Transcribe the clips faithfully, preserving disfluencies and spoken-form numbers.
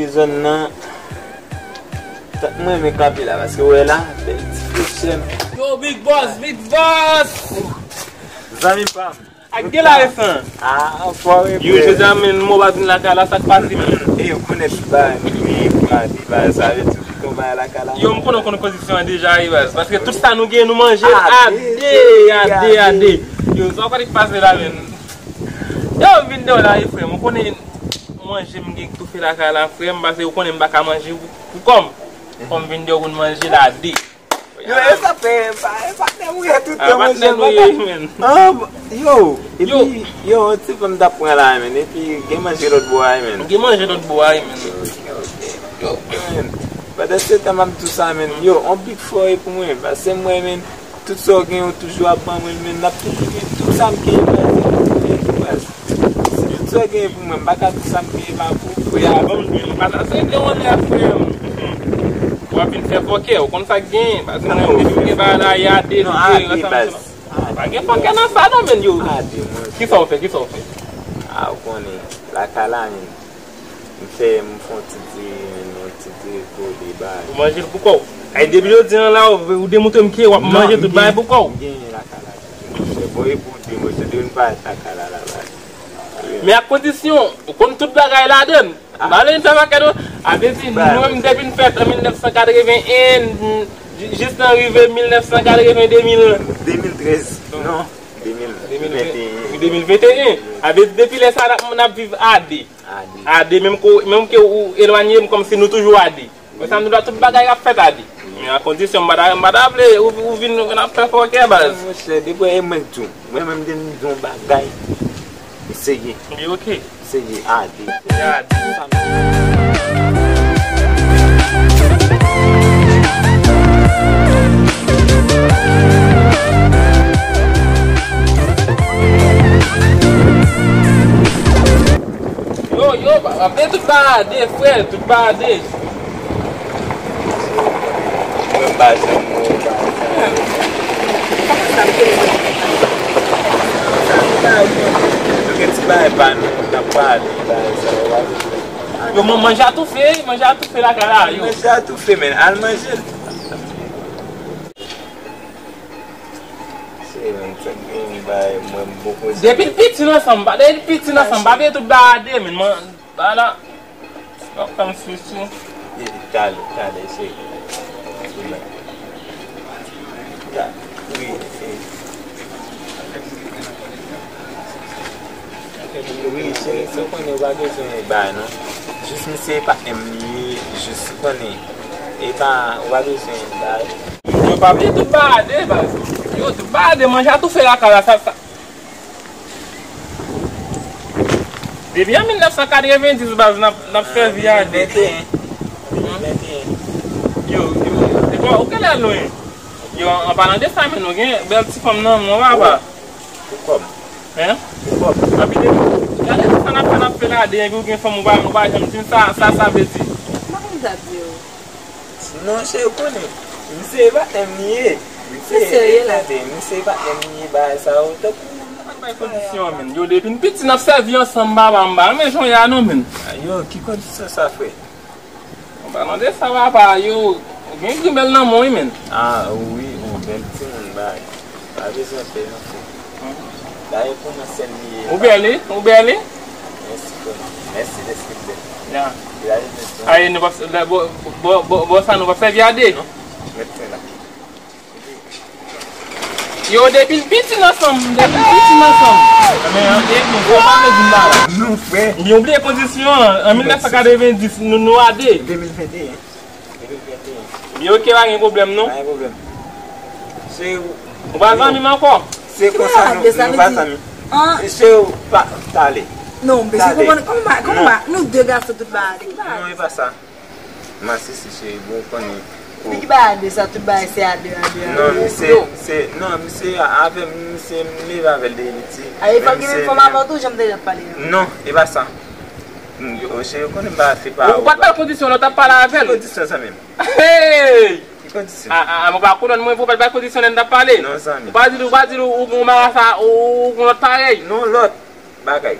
Zòn nan, tank mwen renmen kanpe la, paske w wè la, bèl ti flechè. Yo, Big Boss, Big Boss! Zanmi pa m. Ak gen la resan. Ah, anfòm, wi, yo, frè. Jodi a, men, mwen pa vin lakay la, sa k pase, men? E yo konnen tout bagay, men, wi, frè, bagay sa, yo, tout bagay lakay la. Yo, m konnen w konn kondisyon an deja, wi, baz. Paske tout sa nou gen, nou manje a de, a de, a de. Yo, sa w konnen k pase la, men? Yo, m vin de w la, wi, frè, m konnen manje m gen k toufe lakay la, frè m, paske ou konnen m pa ka manje pou, pou kò m. Fò m vin de w pou n manje l a de. Yo, e sa fè, pa, e patnè m ou ye tout tan, patnè m ou ye, men. Ah, yo, epi, yo, yon ti fanm t ap pran la, men, epi gen manje lòt bò a, men. Gen manje lòt bò a, men. Yo, men, pandan se tan m ap di w sa, men, yo, on big fò e pou mwen, paske mwen, men, tout sa w gen, ou toujou ap ban mwen, men, n ap toujou gen tout sa m gen, men, se pou mwen, baz. Si tout sa w gen pou mwen, m pa ka tout sa m gen pa pou ou. Frè, ban m di w, m pa ta se gen yon lè, frè m. W ap vin fè fòkè, ou konn sa k gen. Paske mwen, depi m gen bagay la, y a de, non, a de, baz. Pa gen fòkè nan sa, non, men yo. A de, mwen. Kisa w fè, kisa w fè? A, ou konnen, lakay la, men. M fè, m fè yon ti diri, men, yon ti diri kole, baz. Ou manje l pou kò w. Ay, depi jodi a la, ou, ou demontre m ke w ap manje tout bagay pou kò w. Non, m gen, m gen lakay la. Bon, e pou w di, mwen, se de yon bagay lakay la, la, baz. Men ak kondisyon, ou konn tout bagay ladann. Ah. M pa vle n fè pakèt, non. A vle di, nou menm depi n fèt an mil nèf san katreven en, jis nan rive mil nèf san katreven, de mil. De mil trèz, non, de mil venteyen. De mil venteyen. A vle di, depi lè sa, n ap, n ap viv a de. A de. A de, menm ke, menm ke ou elwanye, kòmsi nou toujou a de. Mwen, sa m di w la, tout bagay ap fèt a de. Men a kondisyon, m pa ta, m pa ta vle ou, ou vin, ou vin ap fè fòkè, baz. Monchè, depi e mwen k di w. Mwen menm, m di w yon bagay. M serye. Li oke. M serye a de. Li a de. Yo, yo, ap de tout bagay a de, frè, tout bagay a de. Mwen pa janm wè bagay sa yo. Kòman sa, m te wè? Sa m pa wè. Nou gen ti bagay pa nou, n ap pale bagay sa yo. Yo, man-, manje a toufe, manje a toufe lakay la, yo. Manje a toufe, men, al manje l. Se menm sa gen bay mwen m poko. Depi l piti nan san m, pa, depi l piti nan san m, pa veye tout bagay a de, men, man, bagay la, w ap fè m swichi. Talè, talè, se. Ta-, wi, se. Wi, cheri, se w konnen, ou pa bezwen bay, non. Jis misye e patnè m li ye, jis ou konnen. E pa, ou pa bezwen bay. Yo, pa bliye tout bagay a de, baz. Yo, tout bagay a de, manje a toufe lakay la, sa, sa. Depi an mil nèf san katreven dis, baz, n ap, n ap sèvi a de. Venteyen. Venteyen. Yo, yo, yo. Ou genlè lwen. Yo, an palan de sa, men nou gen bèl ti fanm nan, non, papa. Pou kòb. Hein? Pou kòb. Anpi depi, gade tout sa n ap fè, n ap fè la, de, epi ou gen fanm, ou pa, ou pa janm di m sa, sa, sa vle di. M pa konn sa di yo. Non, cheri, ou konnen. Misye e patnè m li ye. Misye, tande, misye e patnè m li ye, bagay sa yo. Tankou, m pa bay kondisyon, men. Yo, depi n piti, n ap sèvi ansanm, papa, m pa renmen jan w ye a, non, men. Yo, ki kondisyon sa, frè? An palan de sa, papa, yo, ou gen grimèl nan men w, wi, men. Ah, wi, yon bèl timoun, bay. Pa bezwen pè, non, frè. Dayè, pou mwen, sèl li ye. Ou bèl, wi, ou bèl, wi. Mèsi, frè. Mèsi dèske bèl. Ya. Aye, nou p ap, bò, bò, bò, bò sa, nou p ap sèvi a de. Non, mèt fè la. Yo, depi n piti n ansanm, depi n piti n ansanm. Men, e, men, fò pa vle di m bagay. Non, frè. Li obliye kondisyon an. An mil nèf san katreven dis, nou, nou a de. De mil venteyen. De mil venteyen. Li oke, pa gen pwoblèm, non. Pa gen pwoblèm. Se ou. Ou pa zanmi m ankò? Se konsa nou, nou pa zanmi. Se ou pa, talè. Non, men se kòman, kòman, kòman, nou de gason tout bagay. Non, e pa sa. Masisi cheri, bon, ou konnen. Men ki bagay a de sa, tout bagay se a de, a de, a de. Non, misye, se, non, misye avè m, misye m leve avè l depi piti. A, e fò gen menm fanm avè w tou, jan m te ap pale a. Non, e pa sa. Yo, cheri, ou konnen m pa se pa ou pa t bay kondisyon lè w t ap pale avè l. Ki kondisyon sa menm? Hey! Ki kondisyon? A, a, a, mwen pa konn mwen, ou pa t bay kondisyon lè n t ap pale. Non, zanmi. Ou pa di l, ou pa di l, ou, ou gon marasa, ou, ou gon lòt parèy. Non, lòt bagay.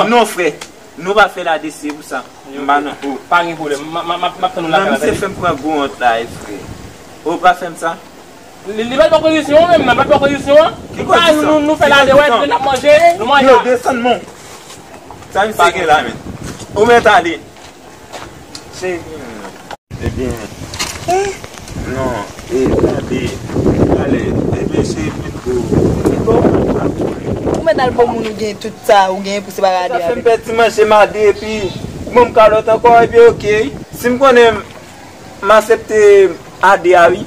Non, frè. Nou pa fè la de se pou sa. M pa nan. Oh. Pa gen pwoblèm. M ap tann ou lakay la, tande. Non, misye fè m pran gwo wont la, wi, frè. Ou pa fè m sa? Li, li pa t pran kondisyon an menm, non, li pa t pran kondisyon an. Ki kondisyon? Nou, nou fè la de, wè, n ap manje, nou manje. Yo, desann, mon. Sa misye gen la, men? Ou mèt ale. Cheri. Ebyen, non, e, tande, ale, ebyen, se pito, pito. Ou mèt al bon moun ou gen tout sa, ou gen pou se pa rade avèk. Sa fè m pèdi manje m a de, epi ou ban m kalòt ankò, epi oke. Si m konnen m aksepte a de a, wi.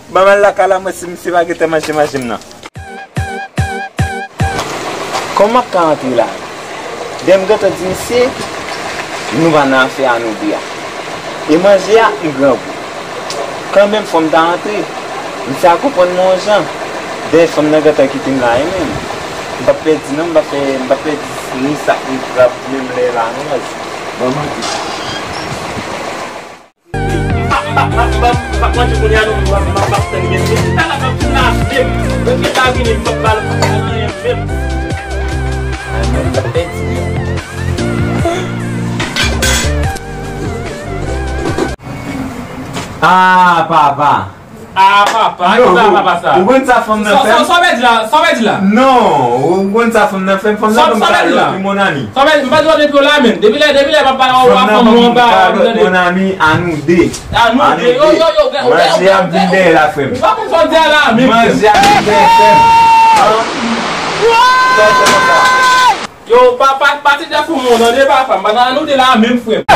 Ban m al lakay la, mwen, si misye pa gentan manje manje m nan. Kòman m ap ka antre la? Dè m gentan di misye, nou pa nan afè a nou de a. E manje a, m grangou. Kanmenm, fò m ta antre. Misye a konprann mwen yon jan. Dè fanm nan gentan kite m la, e menm. M p ap pèdi non, m p ap fè, m p ap pèdi ni sak ni krab, menm lè la, non, baz. Ban m antre. M p ap, m p ap, m p ap, m p ap manje kounye a non, m p ap, m p ap, m p ap tann gen. Men si talè m ap lave m, yo gen la vini, m p ap ba l anyen menm. Ay, mwen, m p ap pèdi. Ah, papa. Ah, papa, ki sa papa sa? Ou konn sa fanm nan fè m? Sa w pèdi la? Sa w pèdi la? Non, ou konn sa fanm nan fè m? Fanm nan ban m kalòt, wi, mon ami. Sa w pèdi, m pa di w depi w la menm. Depi lè, depi lè papa w a fanm ou anba, tande. Mon ami, a nou de. A nou de. Yo, yo, yo, manje ap vin dèyè la, frè m. Ou pa konn sa w di a la menm, frè m. Manje ap vin dèyè, frè m. An? Sa w fè konsa? Yo, pa, pa, pa ti dèfou moun, tande papa, m pa nan nou de la menm, frè m.